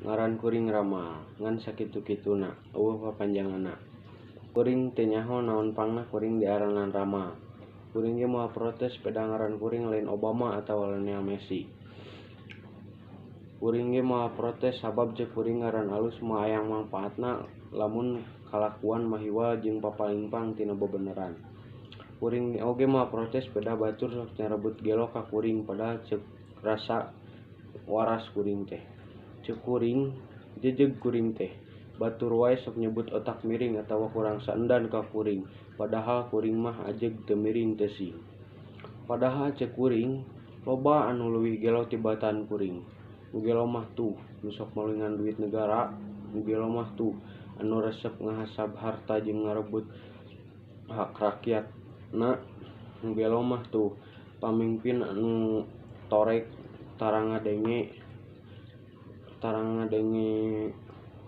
Ngaran kuring Ramal, ngan sakitu-kituna, euweuh papanjanganna. Kuring teu nyaho naon pangna kuring diaranan Ramal. Kuring ge moal protes peda ngaran kuring lain Obama atawa Lionel Messi. Kuring ge moal protes sabab ceuk kuring ngaran alus moal aya mangpaatna lamun kalakuan mahiwal jeung papalingpang tina bebeneran. Kuring oge moal protes peda batur sok nyarebut gelo ka kuring padahal ceuk rasa waras kuring teh. Ceuk kuring, jejeg kuring teh. Batur wae sok nyebut otak miring atawa kurang saendan ka kuring, padahal kuring mah ajeg teu miring teu sing. Padahal ceuk kuring, loba anu leuwih gelo tibatan kuring. Nu gelo mah tuh, nu sok malingan duit negara, nu gelo mah tuh, anu resep ngahasab harta jeung ngarebut hak rakyatna, nu gelo mah tuh, pamingpin anu torek tara ngadenge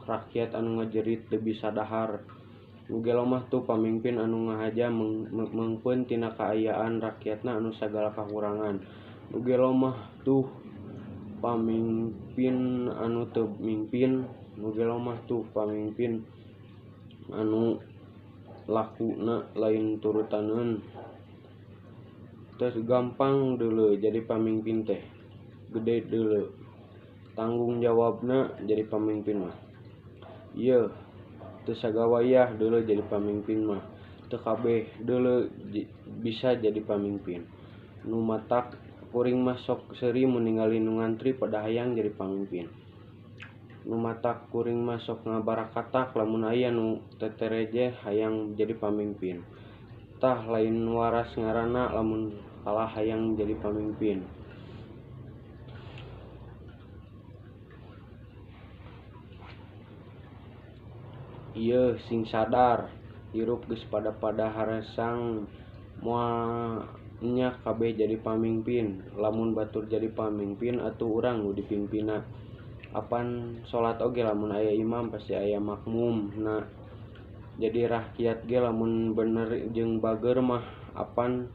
rakyat anu ngajerit teu bisa dahar. Nu gelo mah tuh pamingpin anu ngahaja meungpeun tina kaayaan rakyatna anu sagala kakurangan. Nu gelo mah tuh pamingpin anu teu mingpin. Nu gelo mah tuh pamingpin anu lakuna lain turutaneun. Teu gampang deuleu jadi pamingpin teh, gede deuleu tanggung jawabna jadi pamimpin mah. Ieu teu sagawayah deuleu jadi pamimpin mah, teu kabeh deuleu bisa jadi pamimpin. Nu matak kuring mah sok seuri mun ningali nu ngantri pada hayang jadi pamimpin. Nu matak kuring mah sok ngabarakatak lamun aya nu tetereje hayang jadi pamimpin. Tah lain waras ngaranna lamun kalah hayang jadi pamimpin. Ieu sing sadar, hirup geus pada-pada haresang moal nya kabeh jadi pamimpin. Lamun batur jadi pamimpin atuh urang nu dipimpinna. Apan salat oge lamun aya imam pasti aya makmumna. Jadi rakyat ge lamun bener jeung bager mah apan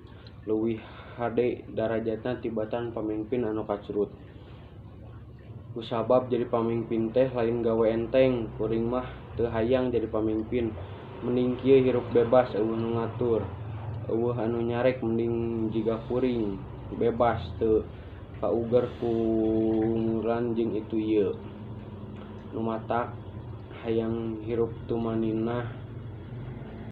leuwih hade darajatna tibatan pamimpin anu kacrut. Kusabab jadi pamimpin teh lain gawe enteng, kuring mah teu hayang jadi pamimpin. Mending kieu hirup bebas euweuh nu ngatur, euweuh anu nyarek, mending jiga kuring bebas teu kauger ku nguran jeung itu ieu. Nu matak hayang hirup tumaninah